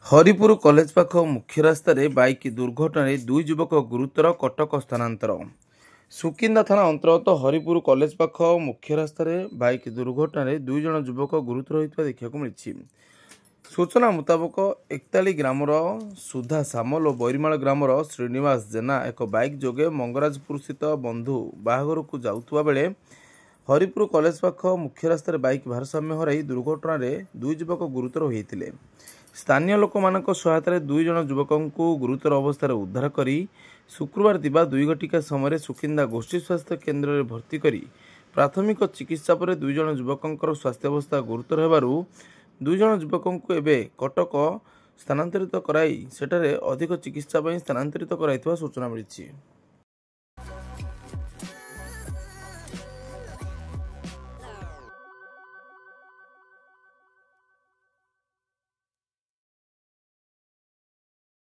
Haripur college ପାଖ ମୁଖ୍ୟ ରାସ୍ତାରେ ବାଇକ୍ ଦୁର୍ଘଟଣାରେ ଦୁଇ ଯୁବକ ଗୁରୁତର, କଟକ ସ୍ଥାନାନ୍ତର। ସୁକିନ୍ଦା ଥାନା ଅନ୍ତର୍ଗତ ହରିପୁର କଲେଜ ପାଖ ମୁଖ୍ୟ ରାସ୍ତାରେ ବାଇକ୍ ଦୁର୍ଘଟଣାରେ ଦୁଇ ଜଣ ଯୁବକ ଗୁରୁତର ହୋଇଥିବା ଦେଖିବାକୁ ମିଳିଛି। ସୂଚନା ମୁତାବକ, ଏକତାଳି ଗ୍ରାମର ସୁଧା ସାମଲ ଓ ବୈରିମାଳ ଗ୍ରାମର ଶ୍ରୀନିବାସ ଜେନା ଏକ ବାଇକ୍ ଯୋଗେ ମଙ୍ଗରାଜପୁରସ୍ଥିତ ବନ୍ଧୁ ବାହାଘରକୁ ଯାଉଥିବା ବେଳେ ହରିପୁର କଲେଜ ପାଖ ମୁଖ୍ୟ ରାସ୍ତାରେ ବାଇକ୍ ଭାରସାମ୍ୟ ହରାଇ ଦୁର୍ଘଟଣାରେ ଦୁଇ ଯୁବକ ଗୁରୁତର ହୋଇଥିଲେ। ସ୍ଥାନୀୟ ଲୋକମାନଙ୍କ ସହାୟତାରେ ଦୁଇ ଜଣ ଯୁବକଙ୍କୁ ଗୁରୁତର ଅବସ୍ଥାରେ ଉଦ୍ଧାର କରି ଶୁକ୍ରବାର ଦିବା 2 ଘଟିକା ସମୟରେ ସୁକିନ୍ଦା ଗୋଷ୍ଠୀ ସ୍ୱାସ୍ଥ୍ୟ କେନ୍ଦ୍ରରେ ଭର୍ତ୍ତି କରି ପ୍ରାଥମିକ ଚିକିତ୍ସା ପରେ ଦୁଇ ଜଣ ଯୁବକଙ୍କର ସ୍ୱାସ୍ଥ୍ୟାବସ୍ଥା ଗୁରୁତର ହେବାରୁ ଦୁଇ ଜଣ ଯୁବକଙ୍କୁ ଏବେ କଟକ ସ୍ଥାନାନ୍ତରିତ କରାଇ ସେଠାରେ ଅଧିକ ଚିକିତ୍ସା ପାଇଁ ସ୍ଥାନାନ୍ତରିତ କରାଇଥିବା ସୂଚନା ମିଳିଛି।